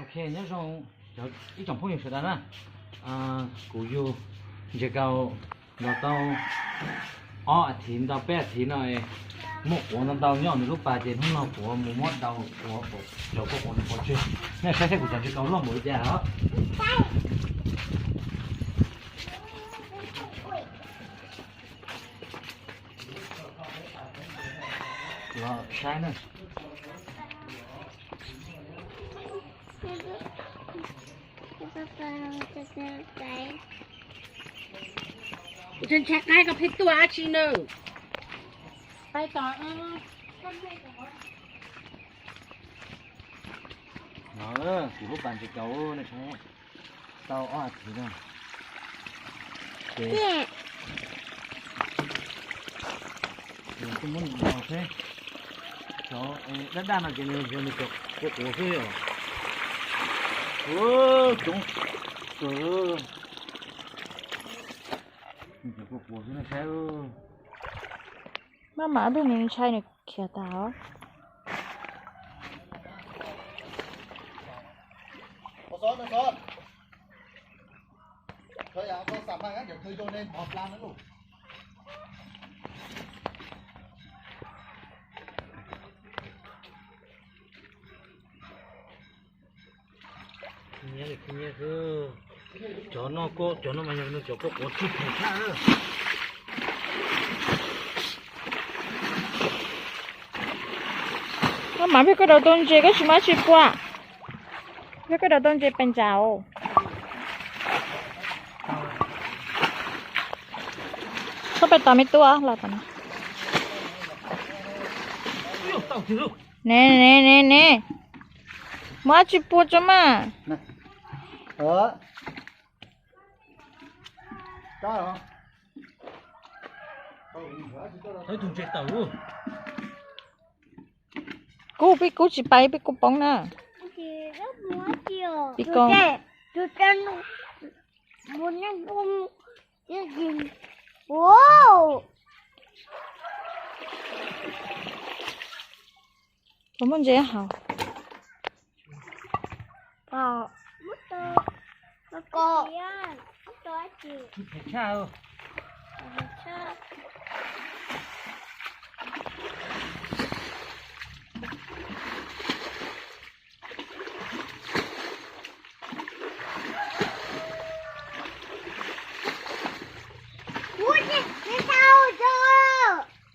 Ok, nyob zoo ib tsoom phooj ywg sawv daws na, kuv yug ntses kaus los tau ob a thiv ntau peb a thiv no, muaj quav ntau ntau nyob nws lub pas ces hnub no kuv mus muab daus quav, cov quav quav nws pov tseg. Nej saib saib kuv cov ntses kaus loj npaum li cas os. Los saib na. Kuv ntshai qaib koj pheej tuaj dab tsi na. Pais tos. No, kuv lub pas ntses kaus nej saib, tau ob a thiv no. Ces kuv muab nws daus seb, cov daj daj no ces nws yog nws cov quav quav xwb os. Coob kawg. Nws cov quav quav xwb nej saib. Maj mam ib pliag nws ntshai nws khiav tas os. Nyiab li nyiab xwb. Cov no, cov no mas yog cov quav quav tsis phem tshaj. Koj mam pheej koj daus tau ntses koj tsis muab tsis pua. Pheej koj daus tau ntses pes ntsa os. Txhob pais tos me tub los. Ne ne ne ne, muab tsis pua tso mas. Kub, peb kub tsis pais, peb kub poob na. Peb kub. Puas muaj ntses haus?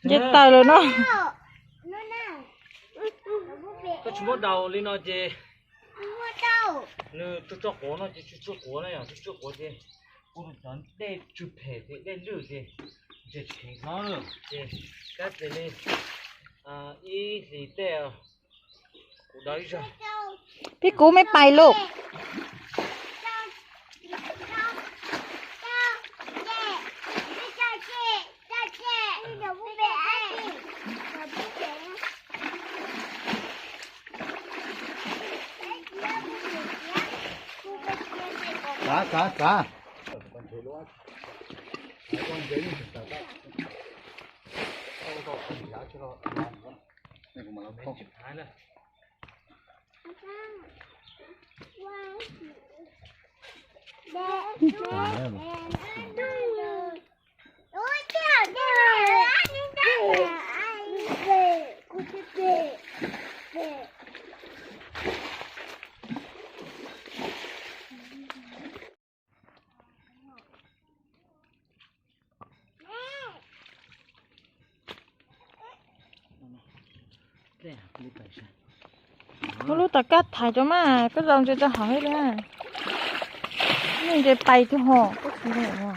Ntses tawm lawm no. Koj tsis muab daus li no ces nws tsuag tsuag quav no ces tsuag tsuag quav na yom, tsuag tsuag quav ces kuv cov dej tsw phem ces dej lwj ces ntses tsis kheev hlob lawm ces kab txis li ib hlis tej kuv daus ib zaug. Peb kub mej pais lauj. Txav, txav, txav. Muab lub tom kaj thaiv rau mas, koj zaum ntses rau hauv li. Nej ntses pais tiag hos, koj tsis ua.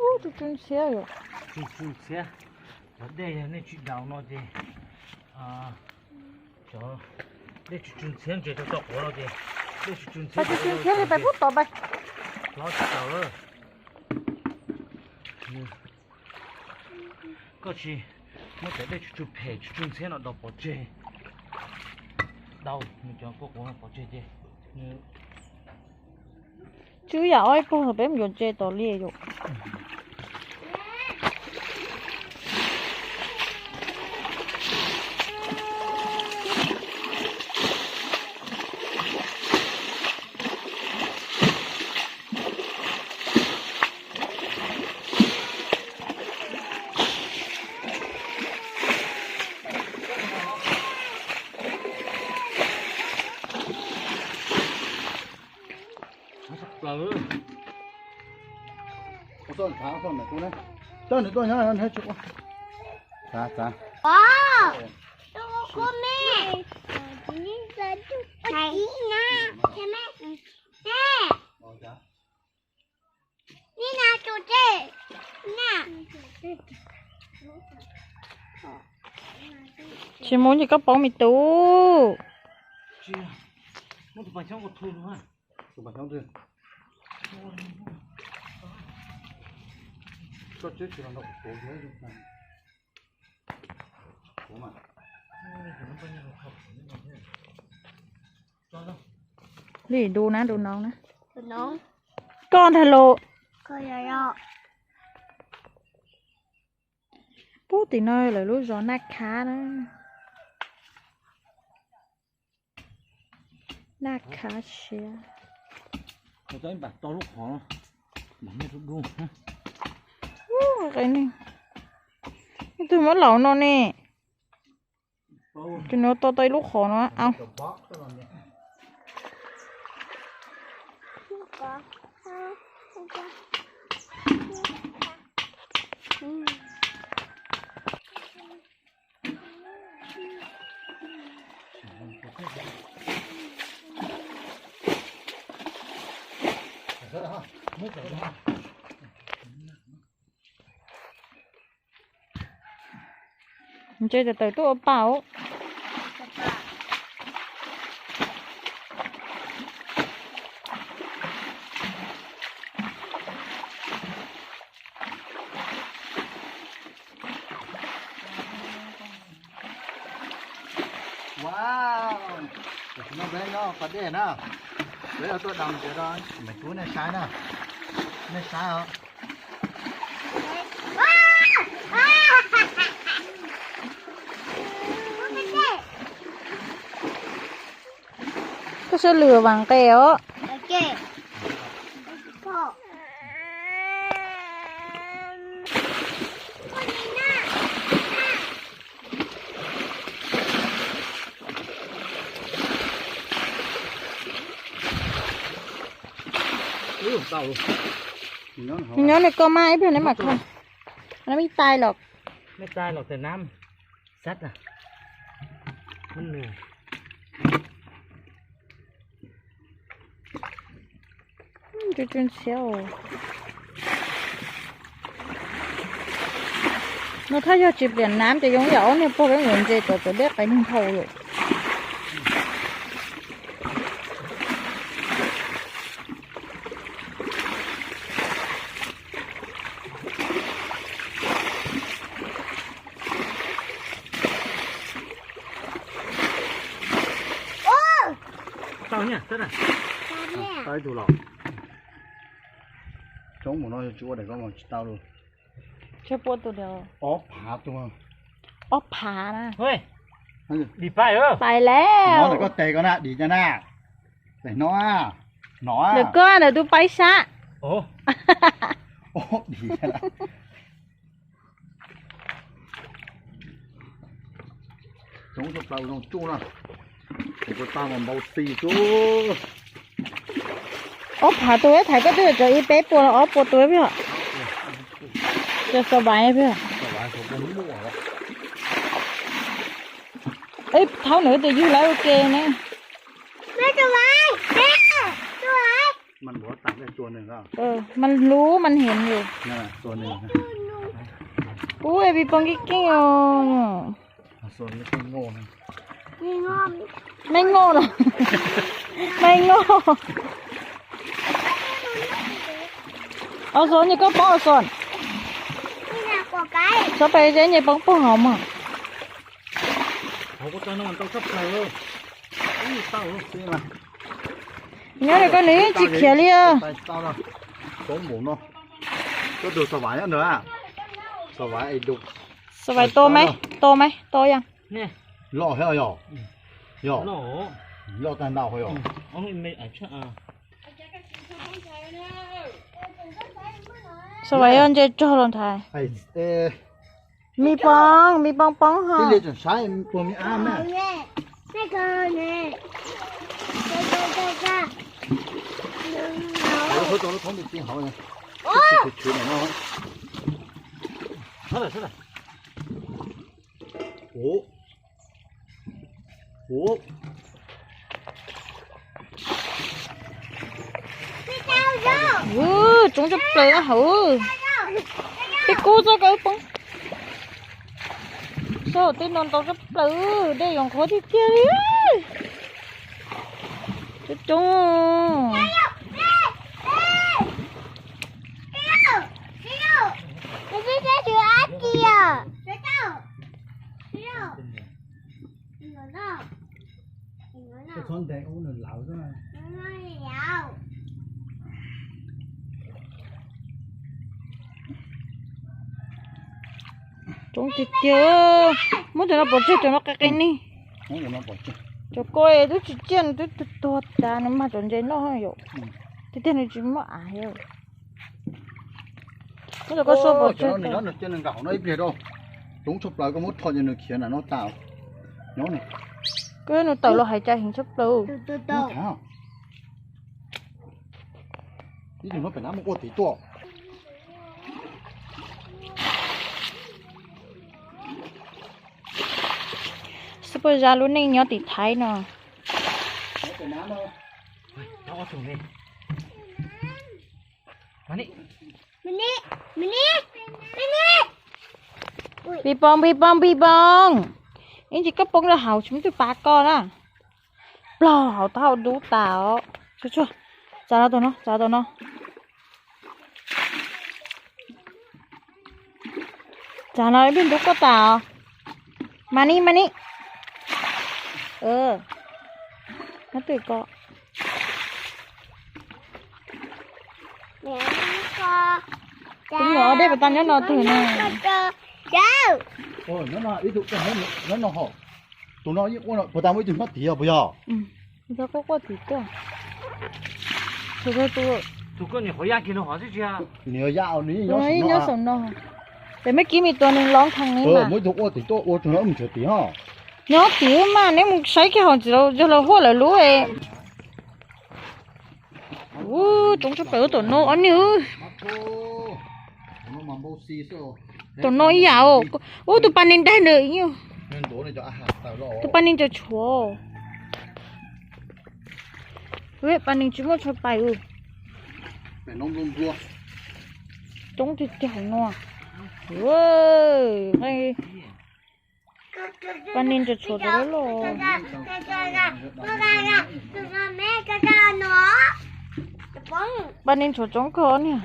Ub, tsw tsw ntxhiab yom. Tsw tsw ntxhiab. Cov dej yog nej tsis daus no ces, cov dej tsw tsw ntxhiab ntses rau tso quav no ces, dej tsw tsw ntxhiab, tsw tsw ntxhiab li pais pub tom pais. Hlob tsis tau lawm. Koj tsis muab cov dej tsw tsw phem tsw tsw ntxhiab no daus pov tseg. Daus nws cov quav quav no pov tseg ces nws tsw yam ob ib pug peb mus yuav ntses tom li yom. Txoj thav txoj me kub na. Txoj nws tuaj nyob nws tsis ua. Txav txav. Tsis mus ces koj pauv me tub. Li du na, du noov na. Koj ntag los. Pub tim no lawv lub zos Naj Khab na. Naj Khab siab. Ub, qe ne. Ib tug muab laus no ne. Tus no tau tau ib lub qhov no au. Ntshe tus tawm tuaj ua pa os. Wow, tam sim no peb nyob pas dej na, peb tuaj da ntses rau me tub nej saib na, nej saib os. Koj sab lwm vas nqe os. Nws nyob nws koj mas ib pliag neb mam kho. Neb ib tai los. No thaj yog tsis pliam nam ces yoo yam ob niag pog peb mus ntses tom cov dej qais neeg dhau lawm. Tau ib tug los. Coob mus no tsis ua daim koj mas tsis tau lawm. Ob phav tus. Ob phav na. Pais lawm. Koj tes koj na, dim cov na. Tes no, no. Ntawm koj ntawm tus paib sab. Dim. Coob tshaj plaws zoo tsuj na. Kuv tau mas npau tis tsuj. Ob phav tus, thaiv koj twb cov ib peb puas los ob puas tus peb. Cov xav vaiv peb. Thaub nws tus yug lawv ua ke ne. Mas hlub mas heev yus. Ub, pis poob keej keej os. Meej Nkauj los? Meej Nkauj. Os, Xos, nyem koj poob os, Xos. Xos, pes zeb nyem poob puag hauv mog. Nyob li koj nws tsis khiav li os. Xos, vais to me, to me, to yog. Loj thiab yog. Yog. Loj tag ntau yog. Xos, vais yog ntse tsog los nthav. Me poob, me poob poob ho. Ib li tseem saib puas me ab na. Ua, ua, tsoob tshaj plaws hauv. Peb kub txoj kawg poob. Sab hauv tej no ntau tshaj plaws, dej yuav qhuav tiag tiag li. Coob coob. Coob tiag tiag. Muab cov no pov tseg, cov no qe qe ne. Cov ko twb tsis ciaj, nws twb tuag tas, nws mag cov ntses noj yom. Tiag tiag nws tsis muaj av thiab. Muab cov ko sua pov tseg. Cov no nws nyob nws cia nws nkag hauv no ib pliag rau. Coob tshaj plaws, koj muab rho ces nws khiav nram no tas. Nyob nws. Koj nws tawm los hais cas heev tshaj plaws. Ib tug no pem nab mus ua tim tuaj. Xub paj zaj lub neej nyob tim Thaib no. Ping pong, ping pong, ping pong. Ib ntsis koj poob rau hauv tsis muaj tus pav koj na. Plaub hauv taub hau dub tas os. Tsav los tom no, tsav tom no. Tsav los ib pliag ntub koj tas os. Mas ni, mas ni. Nyob twj ko. Kuv muaj ob dej puas tas nyob no twg na. Nyob no ib tug, nyob no hos. Tus no puas tas muaj ib tug nyob tid os puas yog? Tus quaj quaj tim tuaj. Tus, tus, tus koj niam qhuav ya kiag no hov xwb tsis. Niam ya nws yeej nyob saum no. Pem mej kib me tus nws lov kheev li mas. Muaj ib tug quaj tim tuaj ua tus no wb mus nrhiav tid ho. Nyob tid mas neb mus saib kiag hauv txiv yog lawv huaj lawv lub. Ub, tsoob tshaj plaws ub, tom no ob niag. Tom no ib yam os. Ub, tus pas nees daig ntawd. Tus pas nees tsaws tshuav. Pas nees tsis muaj tshuav pais. Tsoob tiag tiag no. Pas nees tsaws tshuav rau lawm. Pas nees tshuav tsoob kawg niag.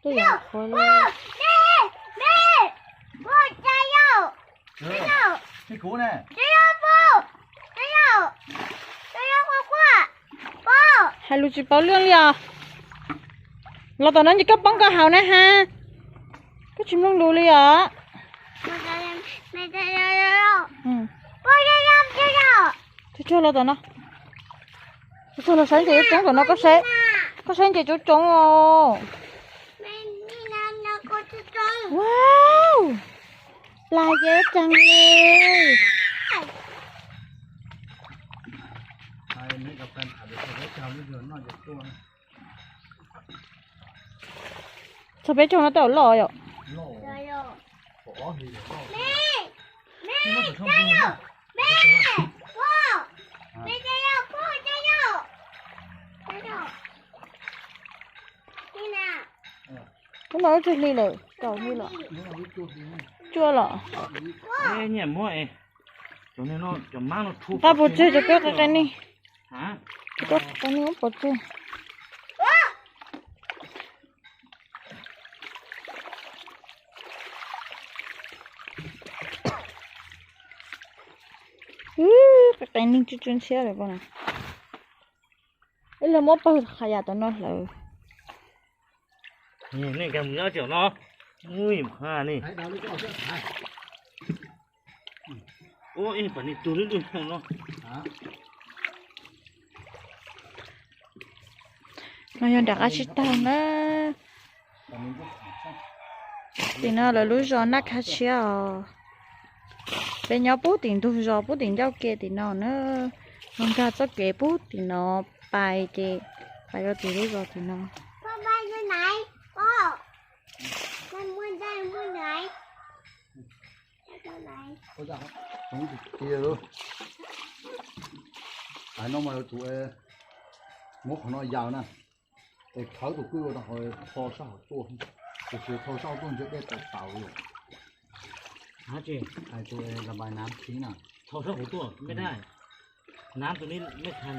Twb yog qhuav li. Hais lus tsis paub lwj li os. Los tom no ces koj poob koj haus na ha. Koj tsis mloog lus li os. Tsuag tsuag los tom no. Tsuag tsuag los saib ntses coob coob tom no koj saib. Koj saib ntses coob coob os. Wow, plas yeej tsees li. Txog peb caug no tej zaum loj yom. Hnub no wb tsw hli lawm, kaum hli los. Cuaj los. Nqa pov tseg cov koj qe qe ni. Cov koj qe qe ni muab pov tseg. Qe qe ni tsw tsw ntshiab lawm pob na. Ib leeg muab pawg qhov yam tom no hlawv. Nej nkag mus nyob cov no. Ui, ha ni. Ua ib pam ni tug lub lub no. No yog nram qab tsib taug na. Tim no lawv lub zos Naj Khab Tshiab os. Peb nyob pub tim ntug zos pub tim ncauj ke tim no na. Ho nkag txoj kev pub tim no pais ces pais rau tim lub zos tim no. Hais no mas tus muab qhov no yawm na, es khawb tus kwj ua rau qhov tho sab hauv tuaj, tiam sis tho sab hauv tuaj ntsia dej tawm tau li. Hais tusระบายน้ำทิ้งนะ, tho sab hauv tuajไม่ได้, น้ำตรงนี้ไม่ทัน.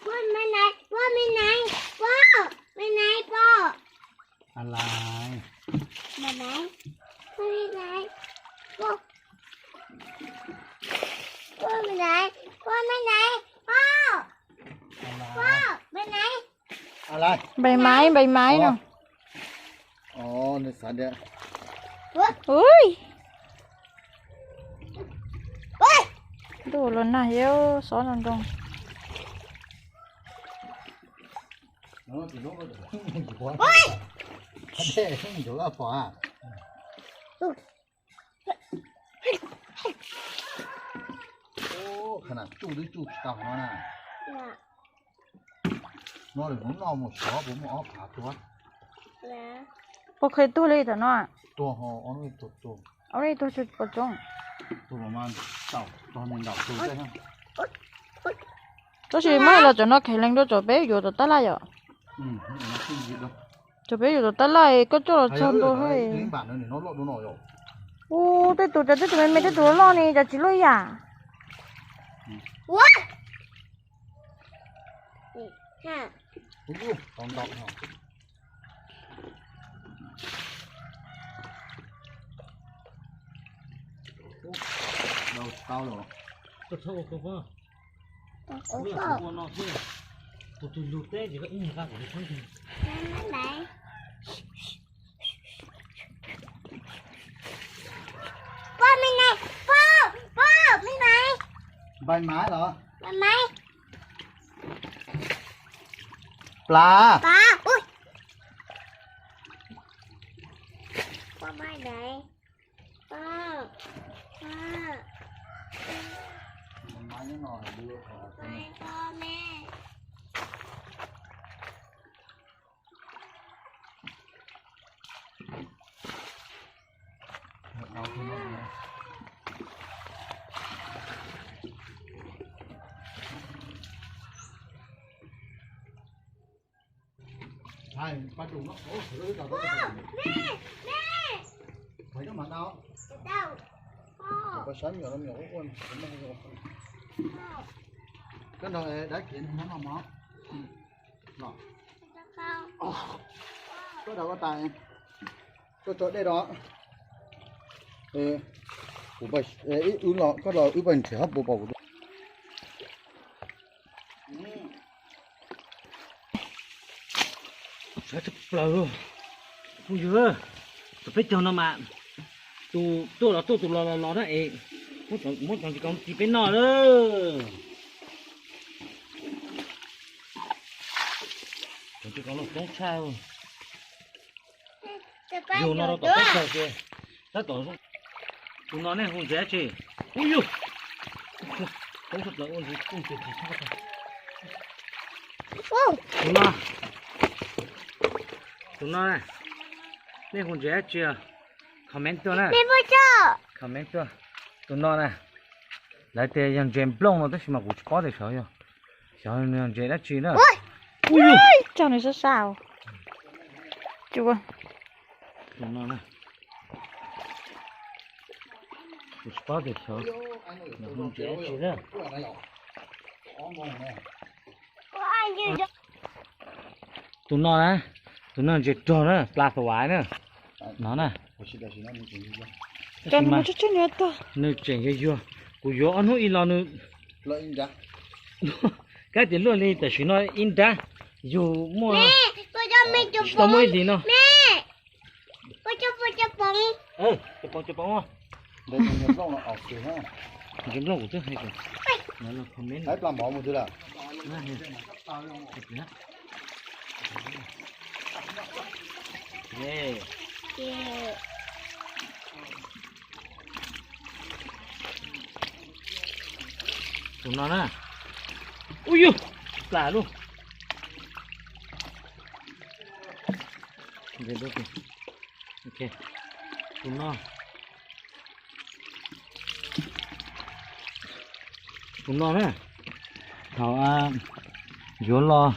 Pog, mẹ nais, pog, mẹ nais, pog, mẹ nais, pog.อะไร? Mẹ nais, pog, mẹ nais, pog, pog, mẹ nais, pog, mẹ nais, pog, pog, mẹ nais. Bày máy, bày máy no. Ui. Ntuj los nag xyov xov zoo nroo. Qhov no tsuj twb tsuj tsis tau no na. No lwm hnub noj mus xyov puas muaj ob phav tuag. Puas kheev tuag li tam no? Tuag, ob leeg tuag tsis pom tsoov. Tab sis muab los cov no kheev leej dua cov peb yuav tom tab laj yom. Cov peb yuav tom tab laj koj coj los txog ntua. Ua tej tus, cov tej tus me me tej tus loj loj ne, cov tsis luaj yam. Pog, me nais, pog, pog, me nais. Npais maiv los? Npais maiv. Plav. Plav. Ui. Pog, me nais. Pog, pog. Pog, me. Koj nrog dab kiv no mog. Koj dab koj tas, koj tso dej rau. Kuv, wb los koj los wb pais nrhiav hauv paus paus kuv. Sab tshaj plaws phooj ywg, tus peb caug no mas tus tuaj los tuaj, tus los los los na es muab cov ntsis koov tis peb noj lawm. Cov ntsis koov los coob tshaj. Yug no rau tom teb chaws ces tab tom. Tus no nej hu ntsis dab tsi? Ub yug, coob tshaj plaws, ua ntsis kooj tes tsis tshaj. Tus no, tus no nej hu ntsis dab tsi? Comment tuaj na. Comment tuaj. Tus no na, lawv tias yog ntses nplooj no tab sis mas kuv tsis paub tias xyov yog, xyov yog ntses dab tsi na. Ub yug, cog nws sab sab. Tus no na, kuv tsis paub tias xyov yog ntses dab tsi na. Tus no na, tus no ntses rog na, plas thaum ais na. No na, nws tseem yuag yuag, kuv yuav ob hnub ib los nws, kab tias luaj li tam sim no ib nrab, yug muaj, tsis tau muaj ib hlis no. Ntses nplooj kuv twb hais tias, Hais plas mov mus twg lawm? Tus no na. Ui yug, plam lub. Tus no, tus no na, thaum yuav los,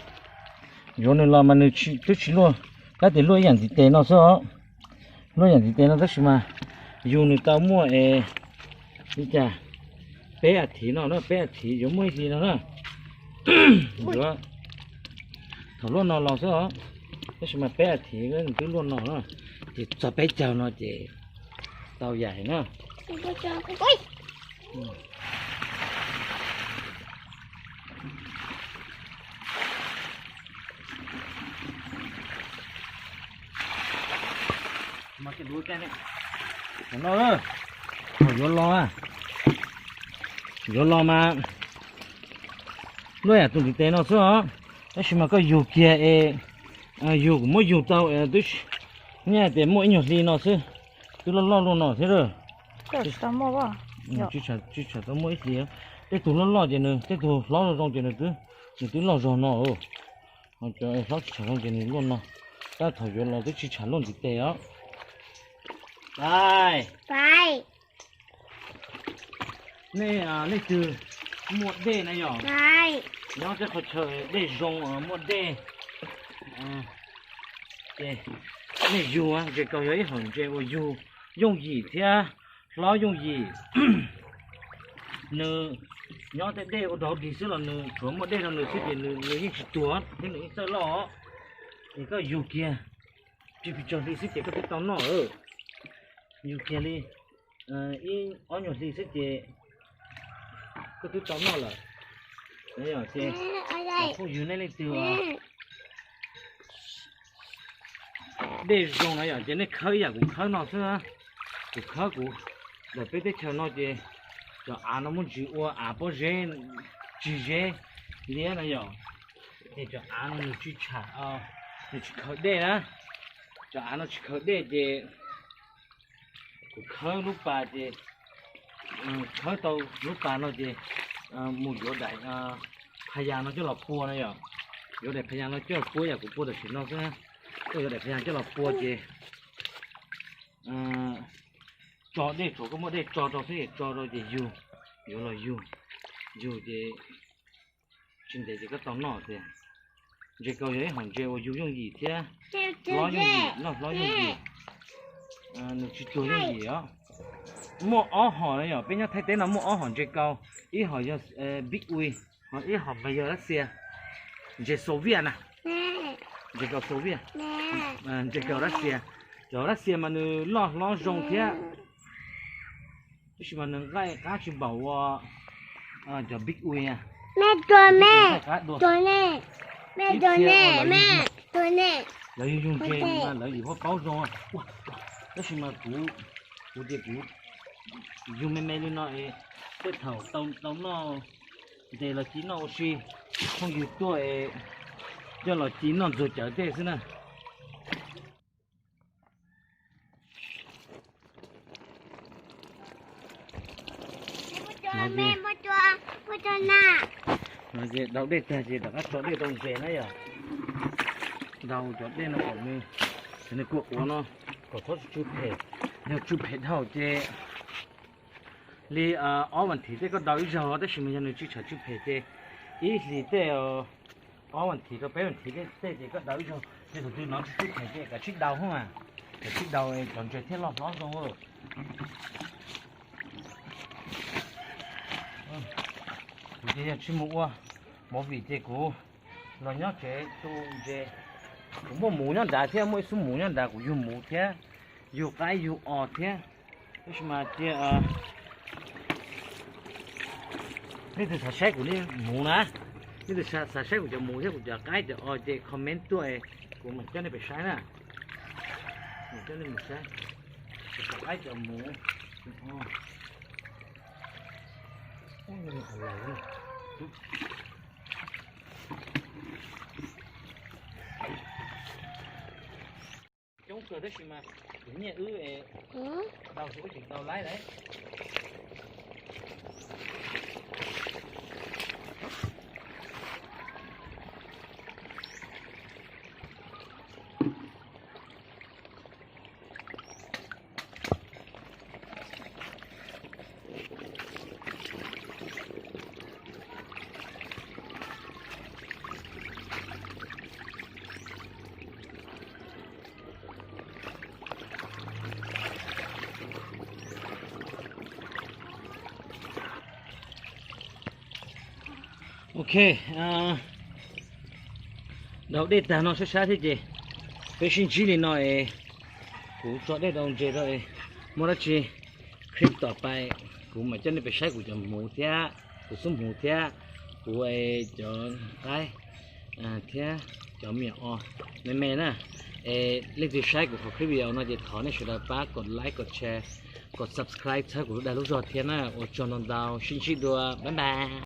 yuav nws los mas nws twb tsis luaj, tab sis luaj ib yam ntiv tes no xwb os. Luaj yam ntiv tes no tab sis mas yug nws tau muaj es li cas, peb a thiv no na, peb a thiv yuav muaj ib hli no na. Yuav thaum luaj no los xwb os, tab sis mas peb a thiv nws twb luaj no na, ces txog peb caug no ces tau yam na. No, yuav los, yuav los mas luaj yam tus ntiv tes no xwb os, tab sis mas koj yug kiag es, yug kuv muab yug tau, twb nyiaj tias muaj ib nyuag hli no xwb, twb loj loj luaj no thiab lawm. Tsis tsham tau muaj ib hli, tej tug loj loj ces nws, tej tug hlob zoo zoo ces nws twb, nws twb loj zog no. Cov hlob tsis tsham zoo ces nws luaj no, tab thaum yuav los twb tsis tsham luaj ntiv tes os. Nej, nej twg muaj dej na yom, nyob tej qhov chaw dej zoo muaj dej, ces nej yug, ntses kaus yog ib hom ntses uas yug yooj yim thiab hlob yooj yim. Nws nyob tej dej ua dog dig xwb los nws tsuav muaj dej rau nws xwb ces nws yeej tsis tuag thiab nws yeej txawj loj. Es koj yug kiag plig plig tsawg hli xwb ces koj twb tau noj. Yug kiag li ib ob nyuag hli xwb ces koj twb tau noj lawm. Ces phooj ywg nej leej twg dej zoo na yom, ces nej khawb ib yam kuv khawb no xwb. Kuv khawb kuv, ntawm peb teb chaws no ces cov av no muaj ntsis ua av pob zeb, tsis zeb liab na yom, ces cov av no nws tsis tsham, nws tsis khaws dej na. Cov av no tsis khaws dej ces kuv khawb lub pas ces, khawb tau lub pas no ces mus yuav daim phas yas no coj los pua na yom. Yuav daim phas yas no coj los pua yam kuv pua tam sim no xwb. Koj yuav daim phas yas coj los pua ces tso dej, tsuav koj muaj dej tso rau xwb, tso rau ces yug, yuav los yug, yug ces tsis ntev ces koj tau noj tiag. Ntses kaus yog ib hom ntses uas yug yooj yim thiab hlob yooj yim, noj hlob yooj yim, nws tsis tuag yooj yim os. Muaj ob hom na yom, peb nyob Thaib teb no muaj ob hom ntses kaus, ib hom yog Big Ui, ho ib hom mas yog Russia, ntses Soviet na. Ntses kaus Soviet, ntses kaus Russia. Cov Russia mas nws loj hlob zoo thiab, tab sis mas nws nqaij qab tsis npaum ua cov Big Ui. Nqaij qab dua. Lawv yug ntses mas lawv yim huab paub zoo, tab sis mas kuv, kuv ces kuv yug me me li no es tej thaum tau noj ntes los ci noj ua si, phooj ywg tuaj es coj los ci noj ntxuag cawv tej xwb na. No ces daus dej tag ces rov qab tso dej rau ntses na yom. Daus cov dej no kom nws, nws kuaj quav no kom txhob tsw phem, yog tsw phem dhau ces li ob vas thiv tej koj daus ib zaug, tab sis mas yog nws tsis tsham tsw phem ces ib hlis tej, ob vas thiv rau peb vas thiv tej ces koj daus ib zaug. Ces thaum twg hnov tsw tsw phem ces kav tsij daus hos, kav tsij daus cov ntses thiaj loj hlob zoo. Kuv ces yog tsis mus ua movie ces kuv los nyob tsev tu ntses. Kuv muaj muv nyob nrad thiab, muaj ib xub muv nyob nrad, kuv yug muv thiab, yug qaib yug os thiab. Tab sis mas cia nej tus xav saib kuv li muv na, nej tus xav saib kuv cov muv thiab kuv cov qaib cov os ces comment tuaj, kuv mam coj nej pem saib na. Mam coj nej mus saib cov qaib cov muv. Coob kawg tab sis mas kuv nyiaj wb es tau tsis ub tseem tau laib lawm. Ok, daus dej tag no sab sab thiab ces peb sib ntsib li no es kuv tso dej rau ntses rau es muaj dab tsi clip tom pais kuv mam coj nej pais saib kuv cov hmuv thiab, kuv xub hmuv thiab, kuv cov qaib thiab cov me nyuam os me me na. Es leej twg saib kuv qhov clip video no ces thov nej sawv daws pab kom like, kom share, kom subscribe txhawb kuv lub dag lub zog thiab na. Ua tsaug ntau ntau, sib ntsib dua, bye bye.